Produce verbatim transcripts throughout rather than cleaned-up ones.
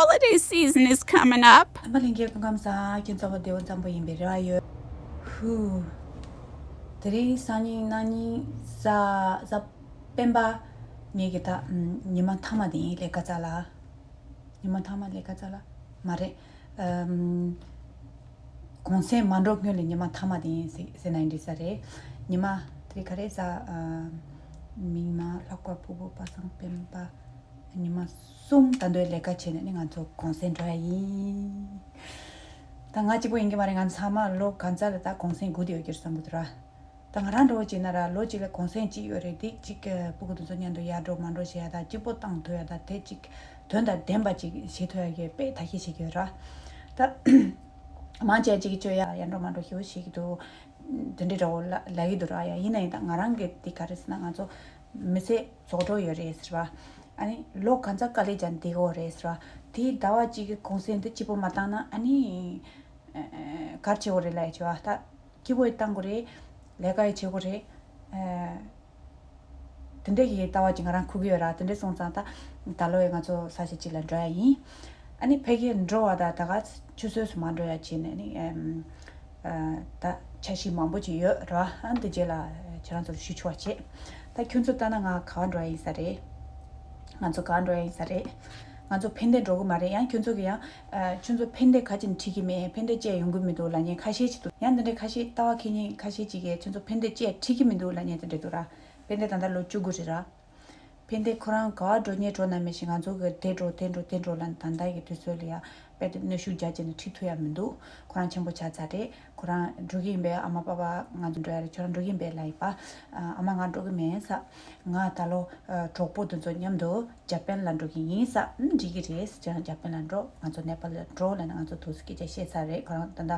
Holiday season is coming up. ཨ་མ་ལྷན་རྒྱས་སྐུ་ཁམས་བཟང་། ཁྱེད་ཚོ་བདེ་པོ་འཇམ་པོ་ཡིན་པའི་རེ་བ་ཡོད། ཧུ། དེ་རིང་སང་ཉིན་གནངས་ཉིན་གཟའ་གཟའ་སྤེན་པ། ངེད་ཀྱི་ད་ཉི་མ་མཐའ་མ་དེ་ཡིན། ལས་ཀ་ཙ་ལ། ཉི་མ་མཐའ་མ་ལས་ཀ་ཙ་ལ་མ་རེད། ཨམ། གུང་སེང་མ་འགྲོ་སྔོན་ལ་ཉི་མ་མཐའ་མ་དེ་ཡིན་ཟེར་ཟེར་ན་ཡིན་འགྲིག་ས་རེད། ཉི་མ་དེ་རིང་ག་རེ་ཟེར། ཨམ། མིག་དམར། ལྷག་པ། ཕུར་བུ། པ་སངས། སྤེན་པ། ཉི་མ་གསུམ་ད་དུང་ལས་ཀ་བྱས་ནས་ནི་ང་ཚོ་གུང་སེང་འགྲོ་ཡ་ཡིན། ད་ང་གཅིག་པོ་ཡིན་གྱི་མ་རེད། ང་ཚང་མ་ལོ་ག་ཚོད་ལ་ད་གུང་སེང་སྒུག་བསྡད་ཡོད་ཀྱི་རེད་བསམ་གྱི་འདུག་ར། ད་ང་རང་འདྲ་བོ་བྱས་ན་ར། ལོ་གཅིག་ལ་གུང་སེང་གཅིག་ཡོད་རེད། དེ་གཅིག་ཕྲུ་གུ་དེ་ཚོ་མཉམ་དུ་ཡར་འགྲོ་མར་འགྲོ་བྱེད་ཡ་དང་། སྐྱིད་པོ་བཏང་ཐུབ་ཡ་དང་། དེ་གཅིག་དོན་དང་ལྡན་པ་ཅིག་བྱེད་ཐུབ་ཡ་གི་དཔེ་ཐབས་ཤེས་བྱེད་ཀྱི་ཡོད་ར། ད་མང་ཆེ་གཅིག་གཅིག་ཡ་ཡར་འགྲོ་མར་འགྲོ་ཞེ་པོ་བྱེད་ཀྱི་འདུག་དེ་འདྲའི་འདྲ་བོ་ལ་ལབ་ཀྱི་འདུག་ར། ཡ་ཡིན་ན་ཡིན། ད་ང་རང་གི་དེ་ག་རེ་ཟེར་ན། ང་ཚོ་མི་ཚེ་རྫོགས་འགྲོ་ཡོད་རེད་ཟེར་བ། ཨ་ནི་ལོ་ག་ཚོད་དཀའ་ལས་བརྒྱབ་བསྡད་ཀྱི་ཡོད་རེད་ཟེར་བ། དེའི་ཟླ་བ་གཅིག་གི་གུང་སེང་དེ་སྐྱིད་པོ་མ་བཏང་ན། ཨ་ནི་ཨ་ག་རེ་བྱེད་དགོས་རེད་ལབ་ཡ་བྱས་པ། ད་སྐྱིད་པོ་ཡི་བཏང་དགོས་རེད། ལས་ཀ་ཡི་བྱེད་དགོས་རེད། ཨ། དེ་འདྲ་གི་ལྟ་བ་ཅིག་ང་རང་འཁུར་གྱི་ཡོད་ར། དེ་འདྲ་སོང་ཙང་ད་ད་ལོ་ཡི་ང་ཚོ་ས་ཆ་གཅིག་ལ་འགྲོ་ཡ་ཡིན། ཨ་ནི་ཕ་གིར་འགྲོ་བ་དང་ད་ག་ཆུད་ཟོས་སུ་མ་འགྲོ་ཡ་བྱས་ནས་ནི། ཨམ། ཨ། ད་འཆར་གཞི་མང་པོ་ཅིག་ཡོད་ར། ཨ། འདི་རྗེས་ལ་ཁྱེད་རང་ཚོར་ཞུ་ཆོག་པ་བྱེད། ད་ཁྱོད་ཚོ་ལྟ་ན་ང་ག་པར་འགྲོ་ཡ་ཡིན་ས་རེད། ང་ཚོ་ག་པར་འགྲོ་ཡ་ཡིན་ས་རེད། ང་ཚོ་ཕན་བདེ་འགྲོ་གི་མ་རེད། ཡང་ཁྱོད་ཚོ་གི་ཡང་། ཨ། ཁྱོད་ཚོ་ཕན་བདེ་ག་ཅིག་འགྲིག་གི་མེད། ཕན་བདེ་ཅིག་ཡོང་གི་མི་འདུག་ལབ་མཁན་ཁ་ཤས་ཅིག་འདུག་ཡང་འདི་འདྲའི་ཁ་ཤས། ལྟ་བ་མཁས་མཁན་ཁ་ཤས་ཅིག་གིས་ཁྱོད་ཚོ་ཕན་བདེ་ཅིག་འགྲིག་གི་མི་འདུག་ལབ་མཁན་དེ་འདྲ་འདུག་ར། ཕན་བདེ་ད་ལྟ་ལོ་བཅུ་དགུ་རེད་ར། ཕན་བདེ་ཁོ་རང་ག་པར་འགྲོ་མཁན་འགྲོ་ན་མི་ཤེས། ང་ཚོ་གི་དེ་འགྲོ་དེ་འགྲོ་དེ་འགྲོ་ལབ་ནས་ད་ལྟ་གི་དུས་ཚོད་ལ་ཡ་དཔེ་དེ་གནོན་ཤུགས་རྒྱག་བྱས་ནས་ཁྲིད་ཐུབ་ཡ་མི་འདུག་ཁོ་རང་ཆེན་པོ་ཆགས་ཚར་རེད། ཁོ་རང་འགྲོ་གི་ཡིན་པས། ཨ་མ་པ་པ་ང་ཚོ་འགྲོ་ཡ་རེད། ཁྱོད་རང་འགྲོ་གི་ཡིན་པས་ལབ་ཡིན་པ། ཨ་མ་ང་འགྲོ་གི་མིན་ཟེར། ང་ད་ལོ་གྲོགས་པོ་དེ་ཚོ་མཉམ་དུ་ཇ་པན་ལ་འགྲོ་གི་ཡིན་ཟེར། ཨུམ། འགྲིག་གི་རེད་ཟེར། ཇ་པན་ལ་འགྲོ། ང་ཚོ་ནེ་པཱལ་ལ་འགྲོ་ལབ་ནས་ང་ཚོ་ཐུགས་སུ་སྐད་ཆ་བཤད་ཚར་རེད། ཁོ་རང་ད་ལྟ་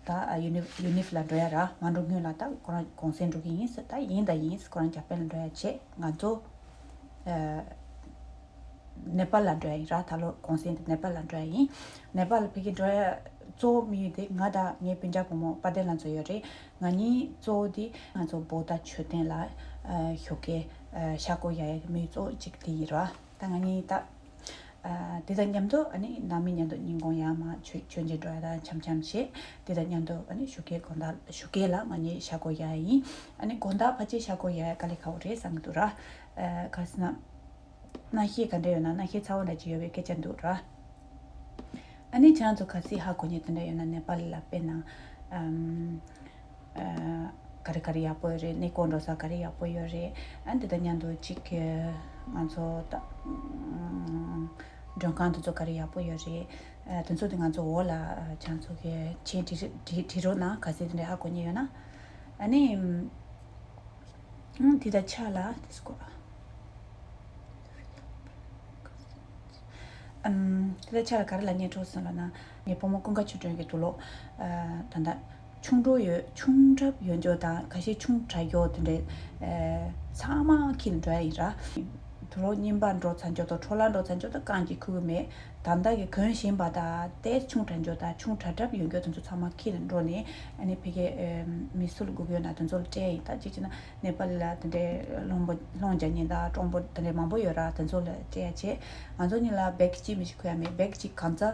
ད་ཡུ་ནི་ཡུ་ནིབ་ལ་འགྲོ་ཡ་ར། མ་འགྲོ་སྔོན་ལ་ད་ཁོ་རང་གུང་སེང་འགྲོ་གི་ཡིན་ཟེར། ད་ཡིན་ད་ཡིན་ཟེར། ཁོ་རང་ཇ་པན་ལ་འགྲོ་ཡ་བྱས། ང་ཚོ་ཨ་ནེ་པཱལ་ལ་འགྲོ་ཡ་ཡིན་ར། ད་ལོ་གུང་སེང་དེ་ནེ་པཱལ་ལ་འགྲོ་ཡ་ཡིན། ནེ་པཱལ་ཕ་གི་འགྲོ་ཡ་གཙོ་བོ་དམིགས་ཡུལ་དེ་ང་དང་ངའི་སྤུན་ཀྱག་བུ་མོ་དཔལ་ལྡན་ལགས་ཚོ་ཡོད་རེད། ང་གཉིས་གཙོ་བོ་དེ་ང་ཚོ་བོད་ཟླ་མཆོད་རྟེན་ལ་ཨ་ཞོགས་ཀས་ཨ་ཤ་སྐོར་རྒྱག་ཡ་གི་དམིགས་ཡུལ་གཙོ་བོ་གཅིག་དེ་ཡིན་ར། ད་ང་གཉིས་ད། ཨ། དེ་དང་མཉམ་དུ་ཨ་ནི་ནང་མི་མཉམ་དུ་ཉིན་གུང་ཡར་མར་མཆོད་མཆོད་མཇལ་འགྲོ་ཡ་དང་འཆམ་འཆམ་བྱས། དེ་དང་མཉམ་དུ་ཨ་ནི་ཞོགས་ཀས་དགོང་དག་ཞོགས་ཀས་ལ་ང་གཉིས་ཤ་སྐོར་རྒྱག་ཡ་ཡིན། ཨ་ནི་དགོང་དག་ཕལ་ཆེར་ཤ་སྐོར་རྒྱག་ཡ་དཀའ་ལས་ཁག་པོ་རེད་བསམ་གྱི་འདུག་ར། ཨ། ག་རེ་ཟེར་ན། གནམ་གཤིས་ག་འདྲ་ཡོད་ན། གནམ་གཤིས་ཚ་བོ་འདྲ་ཅིག་ཡོད་པའི་སྐད་ཆ་འདུག་ར། ཨ་ནི་ཁྱེད་རང་ཚོ་གལ་སྲིད་ཧ་གོ་མཁན་དེ་འདྲ་ཡོད་ན། ནེ་པཱལ་ལ་དཔེར་ན། ཨམ། ཨ། ག་རེ་ག་རེ་ཡག་པོ་ཡོད་རེད། གནས་སྐོར་འགྲོ་ས་ག་རེ་ཡག་པོ་ཡོད་རེད། ཨ། འདི་དང་མཉམ་དུ་གཅིག་ང་ཚོ་ད་ཨམ། མགྲོན་ཁང་དེ་ཚོ་ག་རེ་ཡག་པོ་ཡོད་རེད། ཨ། དེ་ཚོ་དེ་ང་ཚོ་འོག་ལ་ཨ་ཁྱེད་རང་ཚོ་གི་མཆན་བྲིས་བྲིས་བྲིས་རོགས་གནང་། གལ་སྲིད་དེ་འདྲ་ཧ་གོ་མཁན་ཡོད་ན། ཨ་ནི། ཨང་། དེ་དང་ཕྱག་ལ་དེ་སྐོར། ཨམ། དེ་དང་ཕྱག་ལ་ག་རེ་ལབ་སྙིང་བྲོ་སོང་ལབ་ན། ངའི་བུ་མོ་ཀུན་དགའ་ཆོས་སྒྲོན་གྱི་དུག་ལོག་ཨ། ད་ལྟ་ཆུང་འགྲོ་ཡོད། ཆུང་དྲགས་ཡོད་འགྱོ་དང་། ཁ་ཤས་ཆུང་དྲགས་འགྱོ། དེ་འདྲའི་ཨ་ཚང་མ་ཁྱེར་འགྲོ་ཡ་ཡིན་ར། དུག་ལོག་རྙིང་པ་འགྲོ་ཚར་འགྱོ་དང་། འཕྲོ་བརླག་འགྲོ་ཚར་འགྱོ་དང་། རྐང་གཅིག་ཁུར་གི་མེད། ད་ལྟ་གི་གོན་བཞིན་པ་དང་། ཏོག་ཙམ་ཆུང་དྲགས་འགྱོ་དང་། ཆུང་དྲགས་དྲགས་ཡོད་འགྱོ། དེ་ཚོ་ཚང་མ་ཁྱེར་འགྲོ་ནས། ཨ་ནི་ཕ་གིར་ཨ་མི་སུ་ལ་སྒུག་ཡོད་ན་དེ་ཚོ་ལ་སྤྲད་ཡིན། ད་གཅིག་བྱས་ན་ནེ་པཱལ་ལ་དེ་འདྲའི་སློང་པོ་སློང་རྒྱག་མཁན་དང་། གྲོང་པོ་དེ་འདྲའི་མང་པོ་ཡོད་ར། དེ་ཚོ་ལ་སྤྲད་ཡ་བྱས། ང་ཚོ་གཉིས་ལ་བེག་གཅིག་མི་ཞིག་ཁུར་ཡ་མེད། བེག་གཅིག་གང་ཚ་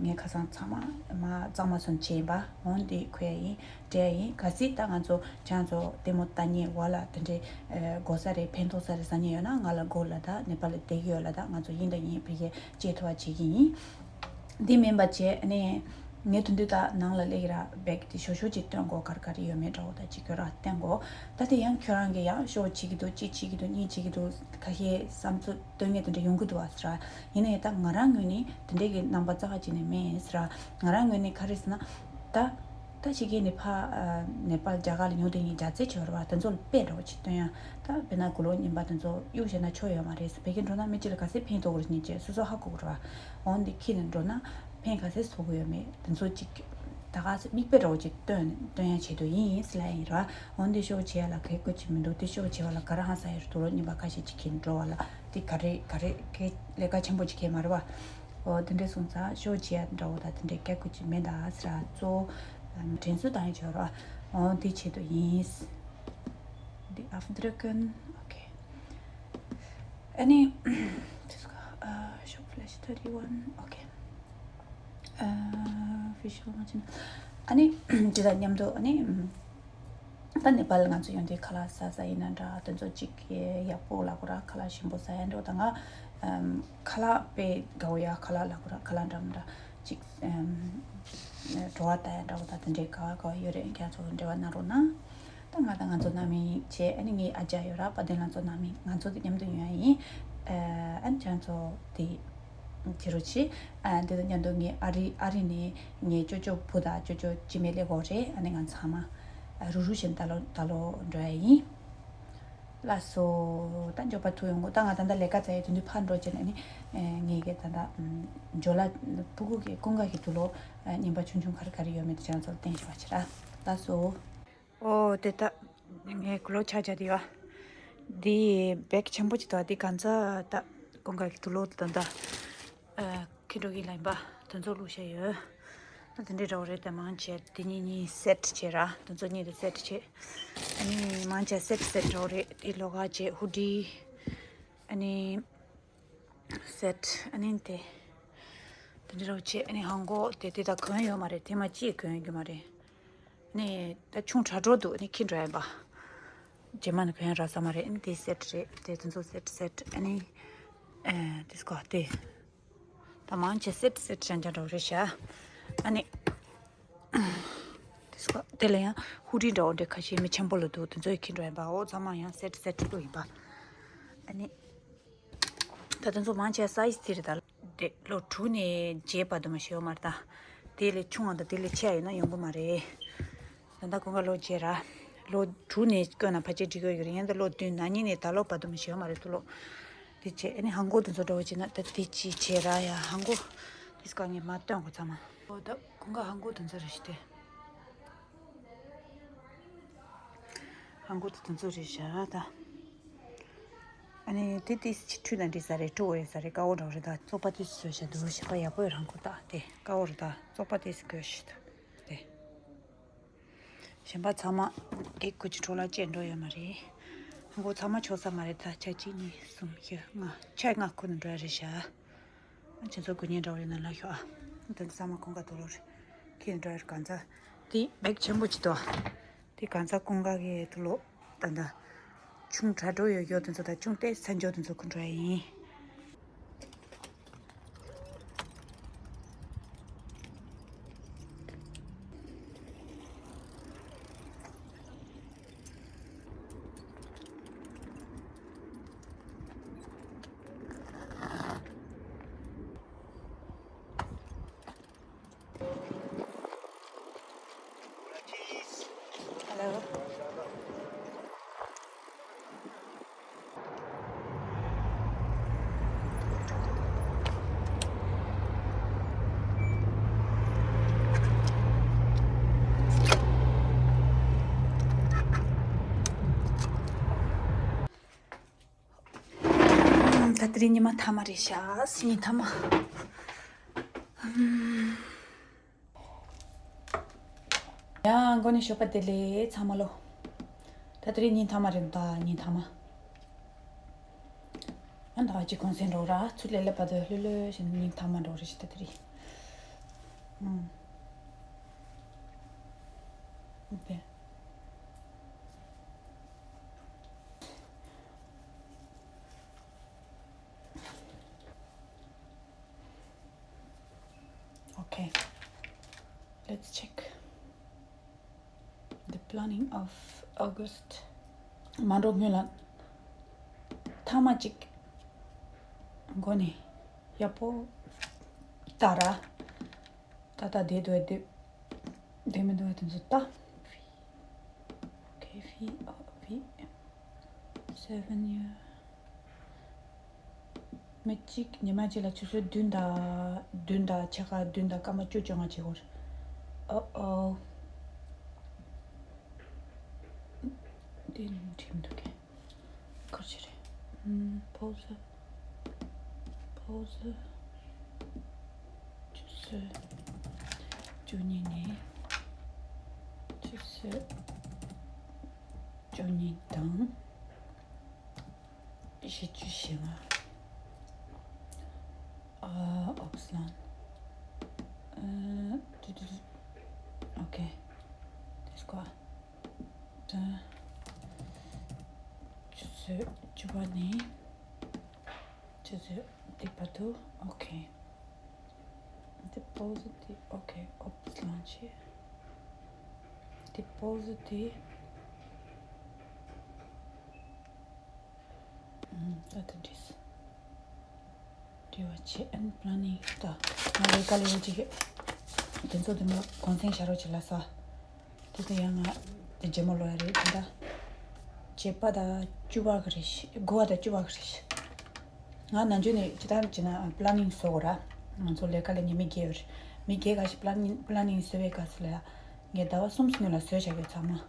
ངས་ཁ་སང་ཚང་མ་མ་གཙང་མ་སོན་བྱས་ཡིན་པ། འོ་འདི་ཁུར་ཡ་ཡིན། སྤྲད་ཡ་ཡིན། གལ་སྲིད་ད་ང་ཚོ་ཁྱེད་རང་ཚོ་ལྟད་མོ་ལྟ་མཁན་བ་ལ་དེ་འདྲའི་ཨ་དགོས་ས་རེད། ཕན་ཐོགས་ས་རེད་བསམ་མཁན་ཡོད་ན་ང་ལ་སྒོ་ལ། ད་ནེ་པཱལ་ལ་བསྡད་ཀྱི་ཡོད་ལ། ད་ང་ཚོ་ཡིན་དང་ཡིན་ཕ་གིར་སྤྲད་ཐུབ་པ་བྱེད་ཀྱི་ཡིན། འདི་མིན་པ་བྱས་ནས་ངས་དེ་དུས་ད་ནང་ལ་སླེབས་ཀྱི་ར། བེག་དེ་ཞོ་ཞོ་ཅིག་སྟོན་དགོས། ག་རེ་ག་རེ་ཡོད་མེད་འདྲ་བོ་ད་ཅིག་ཁྱོད་རང་བསྟན་དགོས། ད་དེ་ཡང་ཁྱོད་རང་གིས་ཡང་ཤོག་བྱེད་ཀྱི་འདུག་གཅིག་བྱེད་ཀྱི་འདུག་གཉིས་བྱེད་ཀྱི་འདུག་ཁ་ཤས་བསམ་ཚུལ་སྟོན་མཁན་དེ་འདྲ་ཡོང་གི་འདུག་བ་ཟེར་ར། ཡིན་ནའི་ད་ང་རང་ངོས་ནས་དེ་འདྲའི་གི་རྣམ་པ་རྩ་བ་ཅིག་ནས་མེད་ཟེར་ར། ང་རང་ངོས་ནས་ག་རེ་ཟེར་ན། ད་ད་ཕྱི་རྒྱལ་ནས་ཕར་ཨ་ནེ་པཱལ་རྒྱ་གར་ལ་ཡོང་དེ་ཉིད་རྒྱ་རྩེ་ཆེ་བ་རེད་བ། དེ་ཚོ་ལ་དཔེ་འདྲ་བོ་ཅིག་སྟོན་ཡ། ད་དཔེར་ན་དུག་ལོག་རྙིང་པ་དེ་ཚོ་གཡུག་བཞག་ན་ཆོ་ཡོད་མ་རེད། བོད་སྐད་འགྲོ་ན་མི་གཅིག་ལ་ག་ཚད་ཕན་ཐོགས་ཀྱི་རེད་ཉིད་ཅེས་སོ་སོ་ཧ་གོ་གི་རེད་བ། འོན་ཏེ་ཁྱེད་ནས་འགྲོ་ན་ཕན་ག་ཚད་ཐོགས་ཀྱི་ཡོད་མེད་དེ་ཚོ་ཅིག་ད་ག་ཚད་མིག་དཔེ་འདྲ་བོ་ཅིག་སྟོན་སྟོན་ཡ་ཆེད་དུ་ཡིན་ཟེར་ལབ་ཡ་ཡིན་རེད་བ། འོན་ཏེ་ཤོག་བྱེད་ཡ་ལ་གལ་དགོས་ཅིག་མི་འདུག་དེ་ཤོག་བྱེད་པ་ལ་ག་རེ་ཧང་སང་ཡ་རེད། དུག་ལོག་རྙིང་པ་ཁ་ཤས་ཅིག་ཁྱེར་འགྲོ་བ་ལ་དེ་ག་རེ་ག་རེ་གལ་ལས་ཀ་ཆེན་པོ་ཅིག་གལ་མ་རེད་བ། འོ་དེ་འདྲ་སོང་ཙང་ཤོག་བྱེད་ཡ་འདྲ་བོ་དང་དེ་འདྲའི་སྐད་ཁུ་ཅིག་མེད་ད་ཟེར་ར། གཙོ་བོ་དྲན་གསོ་བཏང་ཡ་ཆོག་ར། འོ་དེ་ཆེད་དུ་ཡིན། Die Afdrücken. Okay. Any. Just go. Uh, Shop Flash thirty-one. Okay. ཨ། ཕི་ཤོ་མ་ཅན། ཨ་ནི་དེ་དང་མཉམ་དུ་ཨ་ནི་ད་ནེ་པཱལ་ང་ཚོ་ཡོང་དུས་ཁ་ལག་ཟ་ཟ་ཡིན་ན་འདྲ། དེ་ཚོ་གཅིག་ཡག་པོ་ལབ་དགོས་ར། ཁ་ལག་ཞིམ་པོ་ཟ་ཡ་འདྲ་བོ་དང་། ང་ཨམ་ཁ་ལག་དཔེ་དགའ་བོ་ཡ། ཁ་ལག་ལབ་དགོས་ར། ཁ་ལག་འདྲ་མི་འདྲ་གཅིག་ཨམ་བྲོ་བ་ལྟ་ཡ་འདྲ་བོ་དང་། དེ་འདྲའི་ག་བ་ག་བ་ཡོད་རེད། ཁྱེད་ཚོ་འབྲེལ་བ་གནང་རོགས་གནང་། ད་ང་དང་ང་ཚོ་ནང་མི་བྱས། ཨ་ནི་ངའི་ཨ་ཅག་ཡོད་ར། དཔལ་ལྡན་ལགས་ཚོ་ནང་མི། ང་ཚོ་དེ་མཉམ་དུ་ཡོང་ཡ་ཡིན། ཨ་ནི་ཁྱེད་ཚོ་དེ་བྱེད་རོགས་བྱེད། ཨ་དེ་དང་མཉམ་དུ་ངའི་ཨ་རི་ཨ་རི་ནས་ངའི་ཅོ་ཅོ་བུ་དང་ཅོ་ཅོ་སྐྱེ་དམན་སླེབས་ཡོད་རེད། ཨ་ནི་ང་ཚང་མ་ཨ་རུ་རུ་བཞིན་ད་ལོ་ད་ལོ་འགྲོ་ཡ་ཡིན། ལགས་སོ། ད་མགྱོགས་པ་ཐུག་ཡོང་གོ། ད་ང་ད་ལྟ་ལས་ཀ་ཚར་ཡས། དེ་དུས་ཕར་འགྲོ་བྱས་ནས་ཨ་ནི་ངེད་ཀྱི་ད་ལྟ་ཇོ་ལ་ཕྲུ་གུ་གི་ཀུན་དགའ་གི་དུག་ལོག་རྙིང་པ་ཆུང་ཆུང་ག་རེ་ག་རེ་ཡོད་མེད་དེ་ཁྱེད་རང་ཚོར་བསྟན་ཞུ་བ་བྱེད་ར། ལགས་སོ། ཨོ་དེ་ད་ངའི་གུ་ལོ་ཆ་ཆ་དེ་ཡོད། འདི་བེག་ཆེན་པོ་ཅིག་འདུག་འདི་གང་ཚ་ད་ཀུན་དགའ་གི་དུག་ལོག་དེ་ད་ད་ཁྱེད་འགྲོ་གི་ལ་ཡིན་པ། དེ་ཚོ་བླུགས་བཞག་ཡོད། ཨ་དེ་འདྲའི་འདྲ་བོ་རེད། ད་མང་ཆེ་དེ་གཉིས་གཉིས་སེ་ཊི་བྱས་ར། དེ་ཚོ་གཉིས་དེ་སེ་ཊི་བྱས། ཨ་ནི་མང་ཆེ་སེ་ཊི་སེ་ཊི་འདྲ་བོ་རེད། དེ་ལོགས་ཀ་བྱས། ཧུ་ཌི། ཨ་ནི་སེ་ཊི། ཨ་ནི་དེ་དེ་འདྲ་བྱས། ཨ་ནི་ཧང་གོ་དེ་དེ་ད་གོན་ཡོད་མ་རེད། དེ་མ་ཅིག་གོན་ཡོད་མ་རེད། ཨ་ནི་ད་ཆུང་དྲགས་འགྲོ་འདུག་ཨ་ནི་ཁྱེད་འགྲོ་ཡ་ཡིན་པ། རྗེས་མ་ནི་གོན་ཡ་རག་ས་མ་རེད། ཨ་ནི་དེ་སེ་ཊི་རེད། དེ་དེ་ཚོ་སེ་ཊི་སེ་ཊི། ཨ་ནི་ཨ་དེ་སྐོར་དེ་ད་མང་ཆེ་སེ་ཊི་སེ་ཊི་རྐྱང་རྐྱང་འདྲ་བོ་རེད་ཤག་ཨ་ནི་དེ་སྐོར་དེ་ལ་ཡང་ཧུ་ཌི་འདྲ་བོ་འདྲ་ཁ་ཤས་མི་ཆེན་པོ་ལ་འདུག་དེ་ཚོ་ཡི་ཁྱེད་འགྲོ་ཡ་ཡིན་པ། འོ་ཚང་མ་ཡང་སེ་ཊི་སེ་ཊི་བླུགས་ཡིན་པ། ཨ་ནི། ད་དེ་ཚོ་མང་ཆེ་སའི་ཛི་དེ་རེད། ད་དེ་ལོ་དྲུག་ནས་བརྒྱད་བར་དུ་མ་ཤེས་ཡོད་མ་རེད། ད་དེ་ལས་ཆུང་བ་དང་དེ་ལས་ཆེ་བ་ཡོད་ན་ཡོང་གི་མ་རེད། ད་ལྟ་ཀུན་དགའ་ལོ་བརྒྱད་ར། ལོ་དྲུག་ནས་བསྐྱོན་ན་ཕལ་ཆེར་འགྲིག་གི་ཡོད་ཀྱི་རེད། ཡང་ད་ལོ་བདུན། ན་ནིང་ནས་ད་ལོ་བར་དུ་མ་ཤེས་ཡོད་མ་རེད། དུག་ལོག་དེ་བྱས། ཨ་ནི་ཧང་གོ་དེ་ཚོ་འདྲ་བོ་བྱས་ན་ད་དེ་ཅི་བྱས་ར་ཡ། ཧང་གོ་དེ་སྐོར་ངས་མ་སྟོན་གོ་ཚང་མ། ཨོ་ད་ཀུན་དགའ་ཧང་གོ་དེ་ཚོ་རེད་ཤག་དེ། ཧང་གོ་དེ་དེ་ཚོ་རེད་ཤག་ད། ཨ་ནི་དེ་ཏིས་ཅི་འཁྲུད་ན་འགྲིག་ས་རེད། འཁྲུད་འོས་ས་རེད། དཀར་པོ་འདྲ་བོ་རེད། ད་བཙོག་པ་ཏིས་བཟོས་ཤག་འདུག་གཞན་པ་ཡག་པོ་ཡོད། ཧང་གོ་ད་དེ་དཀར་པོ་རེད། ད་བཙོག་པ་ཏིས་དགོས་ཤག་ད་དེ། གཞན་པ་ཚང་མ་གི་ཀུ་ཅི་འཕྲོ་བརླག་བྱས་འགྲོ་ཡོད་མ་རེད། ཧང་གོ་ཚང་མ་ཆོག་ས་མ་རེད། ད་ཆ་གཅིག་གཉིས་གསུམ་བཞི་ལྔ། ཆ་ལྔ་ཁོ་ན་འགྲོ་ཡ་རེད་ཤག་ཁྱེད་ཚོ་དགོས་མཁན་འདྲ་བོ་ཡོད་ན་ལབ་ཤོག་ཨ། དེ་ཚང་མ་ཀུན་དགའ་དུག་ལོག་རེད། ཁྱེད་འགྲོ་ཡ་རེད། གང་ཚ་དེ་བེག་ཆེན་པོ་ཅིག་འདུག་དེ་གང་ཚ་ཀུན་དགའ་གི་དུག་ལོག་ད་ད་ཆུང་དྲགས་འགྲོ་ཡོད་ཡོད་དེ་ཚོ། ད་ཆུང་ཏོག་ཙམ་འགྲོ་དེ་ཚོ་ཁོ་འགྲོ་ཡ་ཡིན། Hello. ད་དེ་རིང་ཉི་མ་མཐའ་མ་རེད་ཤག་ཉིན་མཐའ་མ། ཡང་མགོ་ནས་ཞོགས་པ་བདེ་ལེགས་ཚང་མ་ལོ། ད་དེ་རིང་ཉིན་མཐའ་མ་རེད། ད་ཉིན་མཐའ་མ། ཨ་ད་ཅི་གུང་སེང་འགྲོ་ར། ཚུར་ལས་ལས་པ་དུ་ལྷོད་ལྷོད་བཞིན་ཉིན་མཐའ་མ་འགྲོ་རེད་ཤག་ད་དེ་རིང་། ཨུམ། དེ། Okay. Let's check the planning of August. མ་འགྲོ་སྔོན་ལ་ཐ་མ་གཅིག་མགོ་ནས་ཡག་པོ་ལྟ་ར། ད་ལྟ་བསྡད་འདུག་བསྡད་བསྡད་མི་འདུག་དེ་ཚོ་ལྟ། Okay, feet, oh, feet. Seven year. མི་གཅིག་ཉི་མ་གཅིག་ལ་ཆུ་ཚོད་བདུན་དང་བདུན་དང་ཕྱེད་ཀ་བདུན་དང་སྐར་མ་བཅུ་བཅོ་ལྔ་བྱེད་དགོས་རེད། ཨོ་ཨོ། འདི་འགྲིག་མི་འདུག་གས། ག་རེ་བྱེད་རེད། ཨམ། པོ་ཟི། པོ་ཟི། ཆུ་ཚོད་བཅུ་གཉིས་ནས་ཆུ་ཚོད་བཅུ་གཉིས་དང་། བཞི་བཅུ་ཞེ་ལྔ། ཨ། ཨོབ་སི་ལན། ཨ། ཨ། དུ་དུ་དུ། ཨོ་ཁེ། དེ་སྐོར། ད། ཆུ་ཚོད་བཅུ་པ་ནས་ཆུ་ཚོད་བདུན་བར་དུ། ཨོ་ཁེ། དེ་པོ་ཟི་དེ། ཨོ་ཁེ། ཨོབ་སི་ལོན་ཆེ། དེ་པོ་ཟི་དེ། ད་ལྟ་འདྲིས། དྲི་བ་བྱེད། ཨན་པ་ལ་ནིང་ད། ང་ལས་ཀ་ལས་ཡོད་ཅིག་དེ་ཚོ་དེ་མ་གོང་སེང་བྱ་རོགས་བྱེད་ལ་ས། དེ་ཚོ་ཡང་ང་དེ་རྗེས་མ་ལོ་ཡ་རེད་དེ་འདྲ། བྱེད་པ་ད་བཅུ་བ་གི་རེད་ཤི། དགུ་བ་ད་བཅུ་བ་གི་རེད་ཤི། ང་ནང་ཆོས་ནས་ཇི་ལྟར་བྱེད་ན་པ་ལ་ནིང་བཟོ་དགོས་ར། ང་ཚོ་ལས་ཀ་ལས་ཉི་མ་བརྒྱད་ཡོད་རེད། མི་བརྒྱད་ག་ཞིག་པ་ལ་ནིང་པ་ལ་ནིང་བཟོ་བའི་སྐབས་སུ་ལ་ཡ། ངས་ཟླ་བ་གསུམ་སྔོན་ལ་བཟོས་བཞག་ཡོད་ཚང་མ།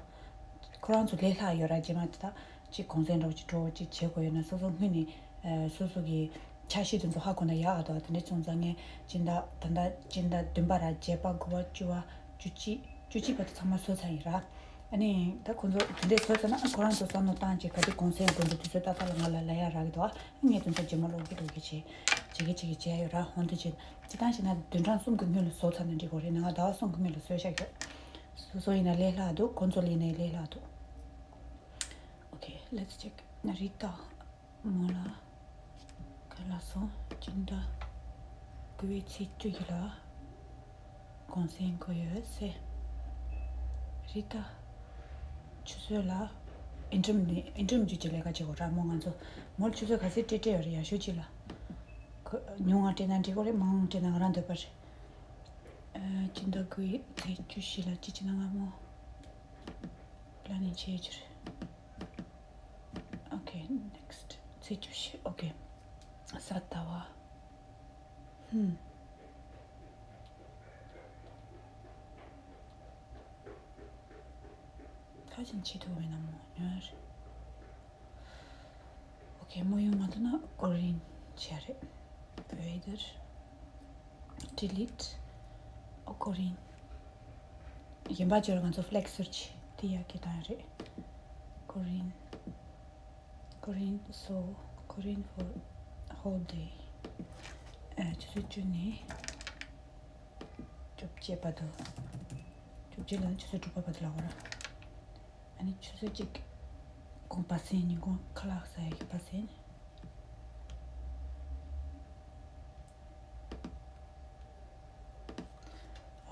ཁོ་རང་ཚོ་ལས་སླ་ཡོད་ར། རྗེས་མ་དེ་དག་ཅིག་གོང་ཚད་འདྲ་བོ་ཅིག་འགྲོ་ཅིག་བྱེད་དགོས་ཡོད་ན་སོ་སོ་སྔོན་ནས་ཨ་སོ་སོ་གི་འཆར་གཞི་དེ་ཚོ་ཧ་གོ་ན་ཡག་ཨ་དོ། དེ་འདྲ་བྱུང་ཙང་ངས་སྤྱི་ཟླ་ད་ལྟ་སྤྱི་ཟླ་བདུན་པ་ར་བརྒྱད་པ་དགུ་པ་བཅུ་པ་བཅུ་གཅིག་བཅུ་གཅིག་བར་དུ་ཚང་མ་བཟོས་ཚར་ཡིན་ར། ཨ་ནི་ད་ཁོ་ཚོ་དེ་འདྲས་བཟོས་ཚར་ན་ཁོ་རང་ཚོ་བསམ་བློ་བཏང་ཅིག་ག་དུས་གོང་ཚད་འགྲོ་འདུག་དུས་ཚོད་ཏག་ཏག་ལ་ང་ལ་ལབ་ཡ་རག་གི་འདུག་ཨ་ངས་དེ་ཚོ་རྗེས་མ་ལོག་གི་འགྲོ་གི་བྱེད་བྱེད་གི་བྱེད་གི་བྱས་ཡོད་ར། ཧོན་དུ་བྱེད་ཅི་ཐང་ཞིག་ན་བདུན་ཕྲག་གསུམ་གི་སྔོན་ལ་བཟོས་ཚར་ན་འགྲིག་གོ་རེད། ང་ཟླ་བ་གསུམ་གི་སྔོན་ལ་བཟོས་བཞག་ཡོད། སོ་སོ་ཡིན་ན་ལས་སླ་འདུག་ཁོ་ཚོ་ལ་ཡིན་ན་ལས་སླ་འདུག Okay, let's check. རི་ཏ་མོ་ལ་ག་ལ་སོང་། སྤྱི་ཟླ་དགུ་པའི་ཚེས་བཅུ་ཡི་ལ་གོང་སེང་གོ་ཡོད་སེ། རི་ཏ་ཆུ་ཚོད་ལ་ཨིན་ཊྲམ་ནི་ཨིན་ཊྲམ་བརྒྱུད་ཀྱི་ལས་ཀ་བྱེད་དགོས་ར། མོ་ང་ཚོ་མོ་ལ་ཆུ་ཚོད་ག་ཚོད་སྤྲད་སྤྲད་ཡོད་རེད། ཡག་ཤོས་ཅིག་ལ་ཁོ་ཉུང་ང་སྤྲད་ན་འགྲིག་གོ་རེད། མང་ང་སྤྲད་ན་ང་རང་འདོད་པ་རེད། ཨ། སྤྱི་ཟླ་དགུ་པའི་ཚེས་བཅུ་བཞི་ལ་ཅི་བྱེད་ན་ང་མོ་པ་ལ་ནིང་བྱེད་རྒྱུ་རེད། Okay, next. ཚེས་བཅུ་བཞི། Okay. གཟའ་ཟླ་བ། ཧུམ། ཁ་ཅིག་བྱེད་ཐུབ་མེད་ན་མོ་ཉོ་ཡ་རེད། Okay, མོ་ཡོང་མ་ཐུབ་ན་ཀོ་རིན་བྱས་རེད། Weather. Delete. ཨོ་ཀོ་རིན། གཞན་པ་ཅིག་ང་ཚོ་flag search དེ་ཡག་གི་དང་རེད། ཀོ་རིན། ཀོ་རིན་so ཀོ་རིན་for whole day. ཨ། ཆུ་ཚོད་བཅུ་ནས་བཅོ་བརྒྱད་བར་དུ། བཅོ་བརྒྱད་ལ་ཆུ་ཚོད་དྲུག་པ་བར་དུ་ལབ་དགོས་ར། ཨ་ནི་ཆུ་ཚོད་གཅིག་གོང་པ་སེང་ཉིན་གུང་ཁ་ལག་ཟ་ཡ་གི་པ་སེང་།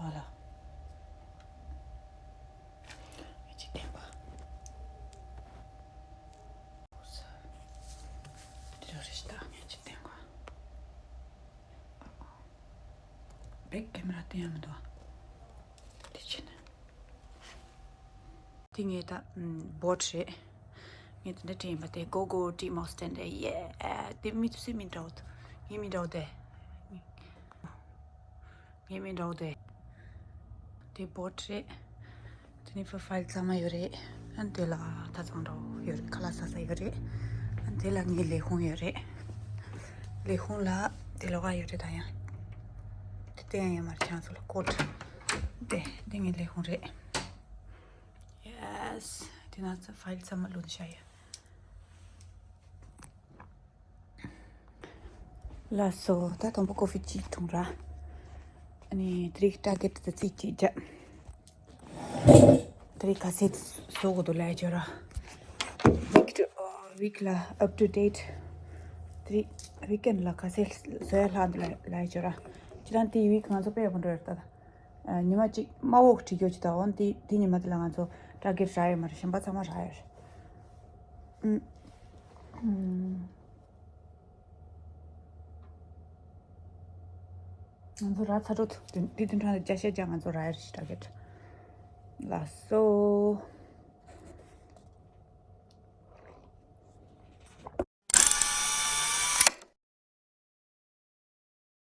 Voilà. ཨེ་ཅིག་བསྟན་པ། འདི་རུ་རེ་ཞིག་ད་ངས་ཅིག་བསྟན་པ། བེག་ཀེམ་ར་བསྟན་ཡ་མི་འདུག་དེ་ཕྱིན་ན། དེ་ངའི་ད་བོཊ་རེད། ངས་དེ་འདྲ་དྲན་པ་དེ་གོ་གོ་ཏི་མོག་སི་ཊེན་རེད། ཡེ། དེ་མི་ཚོས་མི་འདྲ་བོ་འདུག་ངས་མི་འདྲ་བོ་དེ། ངས་མི་འདྲ་བོ་དེ། དེ་བོཊ་རེད། དེ་ནས་ཕ་ཕའིལ་ཚང་མ་ཡོད་རེད། ཨ་ནི་དེ་ལ་ད་ཚང་འདྲ་བོ་ཡོད་རེད། ཁ་ལག་ཟ་ས་ཡོད་རེད། ཨ་ནི་དེ་ལ་ངའི་ལས་ཁུངས་ཡོད་རེད། ལས་ཁུངས་ལ་དེ་ལོགས་ཀ་ཡོད་རེད། ད་ཡང་དེ་བསྟན་ཡ་ཡོད་མ་རེད། ཁྱེད་ཚོ་ལ་ཀོཌ། དེ་དེ་ངའི་ལས་ཁུངས་རེད། Yes. དེ་ན་ཚ་ཕའིལ་ཚང་མ་བླུགས་བཞག་ཡོད། ལགས་སོ། ད་དང་པོ་ཀོ་ཕི་གཅིག་འཐུང་ར། ཨ་ནི་དེ་རིང་ཊར་གེཊ་དེ་རྩིས་གཅིག་བརྒྱབ། དེ་རིང་ག་ཚད་བཟོ་དགོས་འདུག་ལབ་ཡ་བྱོས་ར། ཝིག་ཝིག་ལ་up to date། དེ་རིང་ཝིག་ཨེན་ལ་ག་ཚད་བཟོ་ཡ་ལྷག་འདུག་ལབ་ལབ་ཡ་བྱོས་ར། ཁྱེད་རང་དེ་ཝིག་ང་ཚོ་དཔེ་ཡག་པོ་འགྲོ་ཡོད་རེད་ད། ཨ། ཉི་མ་གཅིག་མ་འོག་བྲིས་རྒྱུ་ཅིག་དང་འོན་ཏེ་དེ་ཉི་མ་དེ་ལ་ང་ཚོ་ཊར་གེཊ་རག་ཡོད་མ་རེད། གཞན་པ་ཚང་མ་རག་ཡོད་རེད། ཨུམ། ཨུམ། ང་ཚོ་རག་ཚར་འགྲོ་ཐུབ་དུས་དེ་དུས་ཁྲང་ལ་བརྒྱ་ཆ་བརྒྱ་ང་ཚོ་རག་ཡོད་རེད། ཊར་གེཊ། ལགས་སོ།